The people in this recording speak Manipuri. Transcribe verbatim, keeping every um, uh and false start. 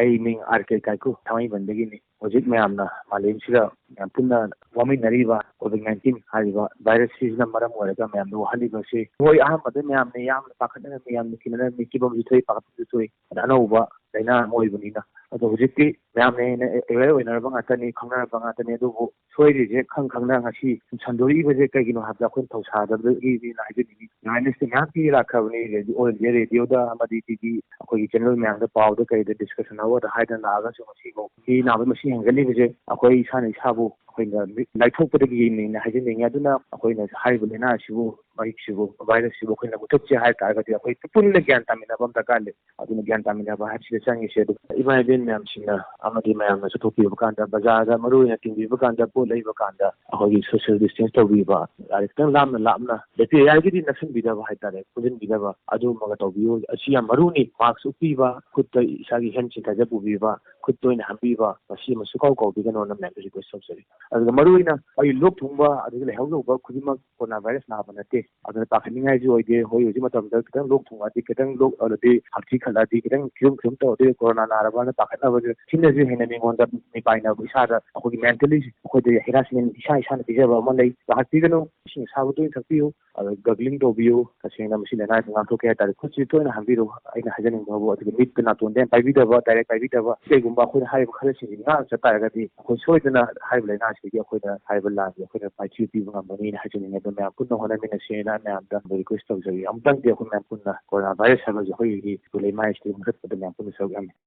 ꯑꯩ ꯃꯤꯡ ꯑꯥꯔ ꯀꯦ ꯀꯥꯏꯀꯨ, ꯊꯥꯡꯃꯩꯕꯟꯗꯒꯤꯅꯤ꯫ ꯍꯧꯖꯤꯛ ꯃꯌꯥꯝꯅ ꯃꯥꯂꯦꯝꯁꯤꯗ ꯃꯌꯥꯝ ꯄꯨꯟꯅ ꯋꯥꯃꯤꯟꯅꯔꯤꯕ ꯀꯣꯚꯤꯗ ꯅꯥꯏꯟꯇꯤꯟ ꯍꯥꯏꯔꯤꯕ ꯚꯥꯏꯔꯁꯁꯤꯅ ꯃꯔꯝ ꯑꯣꯏꯔꯒ ꯃꯌꯥꯝꯗ ꯋꯥꯍꯜꯂꯤꯕꯁꯤ, ꯍꯣꯏ, ꯑꯍꯥꯟꯕꯗ ꯃꯌꯥꯝꯅ ꯌꯥꯝꯅ ꯄꯥꯈꯠꯅꯔꯝꯃꯤ, ꯌꯥꯝꯅ ꯀꯤꯅꯔꯝꯃꯤ, ꯀꯤꯐꯝꯁꯨ ꯊꯣꯛꯏ, ꯄꯥꯈꯠꯐꯝꯁꯨ ꯊꯣꯛꯏ꯫ ꯑꯗ ꯑꯅꯧꯕ ꯂꯥꯏꯅꯥ ꯑꯃ ꯑꯣꯏꯕꯅꯤꯅ꯫ ꯑꯗꯣ ꯍꯧꯖꯤꯛꯇꯤ ꯃꯌꯥꯝꯅ ꯍꯦꯟꯅ ꯑꯦꯋꯦꯌꯔ ꯑꯣꯏꯅꯔꯕ ꯉꯥꯛꯇꯅꯤ, ꯈꯪꯅꯔꯕ ꯉꯥꯛꯇꯅꯤ꯫ ꯑꯗꯨꯕꯨ ꯁꯣꯏꯔꯤꯁꯦ ꯈꯪ ꯈꯪꯅ ꯉꯁꯤ ꯁꯟꯗꯣꯔꯛꯏꯕꯁꯦ ꯀꯩꯒꯤꯅꯣ ꯍꯥꯏꯕꯗ ꯑꯩꯈꯣꯏꯅ ꯊꯧꯁꯥꯗꯕꯒꯤꯅꯤꯅ ꯍꯥꯏꯖꯅꯤꯡꯉꯤ꯫ ꯑꯦꯋꯦꯌꯔꯅꯦꯁꯇꯤ ꯃꯌꯥꯝ ꯄꯤ ꯂꯥꯛꯈ꯭ꯔꯕꯅꯤ, ꯔꯦꯗꯤꯑꯣ, ꯑꯣꯜ ꯏꯟꯗꯤꯌꯥ ꯔꯦꯗꯤꯑꯣꯗ ꯑꯃꯗꯤ ꯇꯤ ꯚꯤ, ꯑꯩꯈꯣꯏꯒꯤ ꯆꯦꯅꯦꯜ ꯃꯌꯥꯝꯗ, ꯄꯥꯎꯗ ꯀꯩꯗ ꯗꯤꯁꯀꯁꯟ ꯑꯋꯥꯔꯗ ꯍꯥꯏꯗꯅ ꯂꯥꯛꯑꯒꯁꯨ ꯉꯁꯤꯐꯥꯎ ꯃꯤ ꯅꯥꯕꯒꯤ ꯃꯁꯤꯡ ꯍꯦꯟꯒꯠꯂꯤꯕꯁꯦ ꯑꯩꯈꯣꯏ ꯏꯁꯥꯅ ꯏꯁꯥꯕꯨ ꯑꯩꯈꯣꯏꯅ ꯂꯥꯏꯊꯣꯛꯄꯗꯒꯤꯅꯤꯅ ꯍꯥꯏꯖꯅꯤꯡꯉꯤ꯫ ꯑꯗꯨꯅ ꯑꯩꯈꯣꯏꯅ ꯍꯥꯏꯔꯤꯕ ꯂꯥꯏꯅꯥ ꯑꯁꯤꯕꯨ, ꯃꯍꯤꯛꯁꯤꯕꯨ, ꯚꯥꯏꯔꯁꯁꯤꯕꯨ ꯑꯩꯈꯣꯏꯅ ꯃꯨꯊꯠꯁꯦ ꯍꯥꯏ ꯇꯥꯔꯒꯗꯤ ꯑꯩꯈꯣꯏ ꯄꯨꯟꯅ ꯒ꯭ꯌꯥꯟ ꯇꯥꯃꯤꯟꯅꯕ ꯑꯃ ꯗꯔꯀꯥꯔ ꯂꯩ꯫ ꯑꯗꯨꯅ ꯒ꯭ꯌꯥꯟ ꯇꯥꯃꯤꯟꯅꯕ ꯍꯥꯏꯕꯁꯤꯗ ꯆꯪꯉꯤꯁꯦ꯫ ꯑꯗꯨ ꯏꯃꯥ ꯏꯕꯦꯟ ꯃꯌꯥꯝꯁꯤꯡꯅ ꯑꯃꯗꯤ ꯃꯌꯥꯝꯅ ꯆꯠꯊꯣꯛꯄꯤꯕ ꯀꯥꯟꯗ, ꯕꯖꯥꯔꯗ ꯃꯔꯨ ꯑꯣꯏꯅ ꯇꯤꯟꯕꯤꯕ ꯀꯥꯟꯗ, ꯄꯣꯠ ꯂꯩꯕ ꯀꯥꯟꯗ ꯑꯩꯈꯣꯏꯒꯤ ꯁꯣꯁꯤꯌꯦꯜ ꯗꯤꯁꯇꯦꯟꯁ ꯇꯧꯕꯤꯕ, ꯌꯥꯔꯦ ꯈꯤꯇꯪ ꯂꯥꯞꯅ ꯂꯥꯞꯅ ꯂꯦꯞꯄꯤꯌꯨ, ꯌꯥꯔꯒꯗꯤ ꯅꯛꯁꯤꯟꯕꯤꯗꯕ ꯍꯥꯏꯇꯥꯔꯦ, ꯄꯨꯟꯁꯤꯟꯕꯤꯗꯕ ꯑꯗꯨꯒꯨꯝꯕꯒ ꯇꯧꯕꯤꯌꯨ꯫ ꯑꯁꯤ ꯌꯥꯝ ꯃꯔꯨꯅꯤ꯫ ꯃꯥꯛꯁ ꯎꯞꯄꯤꯕ, ꯈꯨꯠꯇ ꯏꯁꯥꯒꯤ ꯍꯦꯟ ꯁꯦꯅꯤꯇꯥꯏꯖꯔ ꯄꯨꯕꯤꯕ, ꯈꯨꯠ ꯇꯣꯏꯅ ꯍꯥꯝꯕꯤꯕ, ꯃꯁꯤ ꯑꯃꯁꯨ ꯀꯥꯎ ꯀꯥꯎꯕꯤꯒꯅꯣꯅ ꯃꯌꯥꯝꯗ ꯔꯤꯀ꯭ꯋꯦꯁ ꯇꯧꯖꯔꯤ꯫ ꯑꯗꯨꯒ ꯃꯔꯨꯑꯣꯏꯅ ꯑꯩ ꯂꯣꯛ ꯊꯨꯡꯕ ꯑꯗꯒꯤ ꯂꯥꯏꯍꯧ ꯌꯧꯕ ꯈꯨꯗꯤꯡꯃꯛ ꯀꯣꯔꯣꯅꯥ ꯚꯥꯏꯔꯁ ꯅꯥꯕ ꯅꯠꯇꯦ꯫ ꯑꯗꯨꯅ ꯄꯥꯈꯠꯅꯤꯡꯉꯥꯏꯁꯨ ꯑꯣꯏꯗꯦ꯫ ꯍꯣꯏ, ꯍꯧꯖꯤꯛ ꯃꯇꯝꯗ ꯈꯤꯇꯪ ꯂꯣꯛ ꯊꯨꯡꯉꯛꯑꯗꯤ, ꯈꯤꯇꯪ ꯂꯣꯛ ꯑꯗꯤ ꯍꯛꯊꯤ ꯈꯜꯂꯛꯑꯗꯤ, ꯈꯤꯇꯪ ꯈꯤꯔꯨꯝ ꯈꯤꯔꯨꯝ ꯇꯧꯔꯗꯤ ꯀꯣꯔꯣꯅꯥ ꯅꯥꯔꯕꯅ ꯄꯥꯈꯠꯅꯕꯁꯦ, ꯁꯤꯅꯁꯨ ꯍꯦꯟꯅ ꯃꯤꯉꯣꯟꯗ ꯃꯤꯄꯥꯏꯅꯕ, ꯏꯁꯥꯗ ꯑꯩꯈꯣꯏꯒꯤ ꯃꯦꯟꯇꯦꯜꯂꯤ ꯑꯩꯈꯣꯏꯗ ꯍꯦꯔꯥꯁꯃꯦꯟ ꯏꯁꯥ ꯏꯁꯥꯅ ꯄꯤꯖꯕ ꯑꯃ ꯂꯩ꯫ ꯄꯥꯈꯠꯄꯤꯒꯅꯨ, ꯏꯁꯤꯡ ꯑꯁꯥꯕ ꯇꯣꯏꯅ ꯊꯛꯄꯤꯌꯨ꯫ ꯑꯗ ꯒꯒ꯭ꯂꯤꯡ ꯇꯧꯕꯤꯌꯨ꯫ ꯇꯁꯦꯡꯅ ꯃꯁꯤ ꯂꯥꯏꯅꯥꯁꯤ ꯉꯥꯛꯊꯣꯛꯀꯦ ꯍꯥꯏ ꯇꯥꯔꯗꯤ ꯈꯨꯠꯁꯤ ꯇꯣꯏꯅ ꯍꯥꯝꯕꯤꯔꯨ꯫ ꯑꯩꯅ ꯍꯥꯏꯖꯅꯤꯡꯕꯕꯨ, ꯑꯗꯨꯒ ꯃꯤꯠꯇ ꯅꯥꯇꯣꯟꯗ ꯌꯥꯝ ꯄꯥꯏꯕꯤꯗꯕ, ꯗꯥꯏꯔꯦꯛ ꯄꯥꯏꯕꯤꯗꯕ, ꯀꯩꯒꯨꯝꯕ ꯑꯩꯈꯣꯏꯅ ꯍꯥꯏꯔꯤꯕ ꯈꯔꯁꯤꯡꯁꯤ ꯉꯥꯛꯅ ꯆꯠ ꯇꯥꯔꯒꯗꯤ ꯑꯩꯈꯣꯏ ꯁꯣꯏꯗꯅ ꯍꯥꯏꯔꯤꯕ ꯂꯥꯏꯅꯥꯁꯤꯗꯒꯤ ꯑꯩꯈꯣꯏꯅ ꯍꯥꯏꯔꯤꯕ ꯂꯥꯟꯁꯦ ꯑꯩꯈꯣꯏꯅ ꯃꯥꯏꯊꯤꯕ ꯄꯤꯕ ꯉꯝꯒꯅꯤꯅ ꯍꯥꯏꯖꯅꯤꯡꯉꯤ꯫ ꯑꯗꯣ ꯃꯌꯥꯝ ꯄꯨꯟꯅ ꯍꯣꯠꯅꯃꯤꯟꯅꯁꯦꯅ ꯃꯌꯥꯝꯗ ꯔꯤꯀ꯭ꯋꯦꯁ ꯇꯧꯖꯔꯤ꯫ ꯑꯃꯨꯛꯇꯪꯗꯤ ꯑꯩꯈꯣꯏ ꯃꯌꯥꯝ ꯄꯨꯟꯅ ꯀꯣꯔꯣꯅꯥ ꯚꯥꯏꯔꯁ ꯍꯥꯏꯕꯁꯦ ꯑꯩꯈꯣꯏꯒꯤ ꯂꯩꯃꯥꯏꯁꯤꯗꯒꯤ ꯃꯨꯊꯠꯄꯗ ꯃꯌꯥꯝ ꯄꯨꯟꯅ ꯁꯔꯨꯛ ꯌꯥꯃꯤꯟꯅꯁꯤ꯫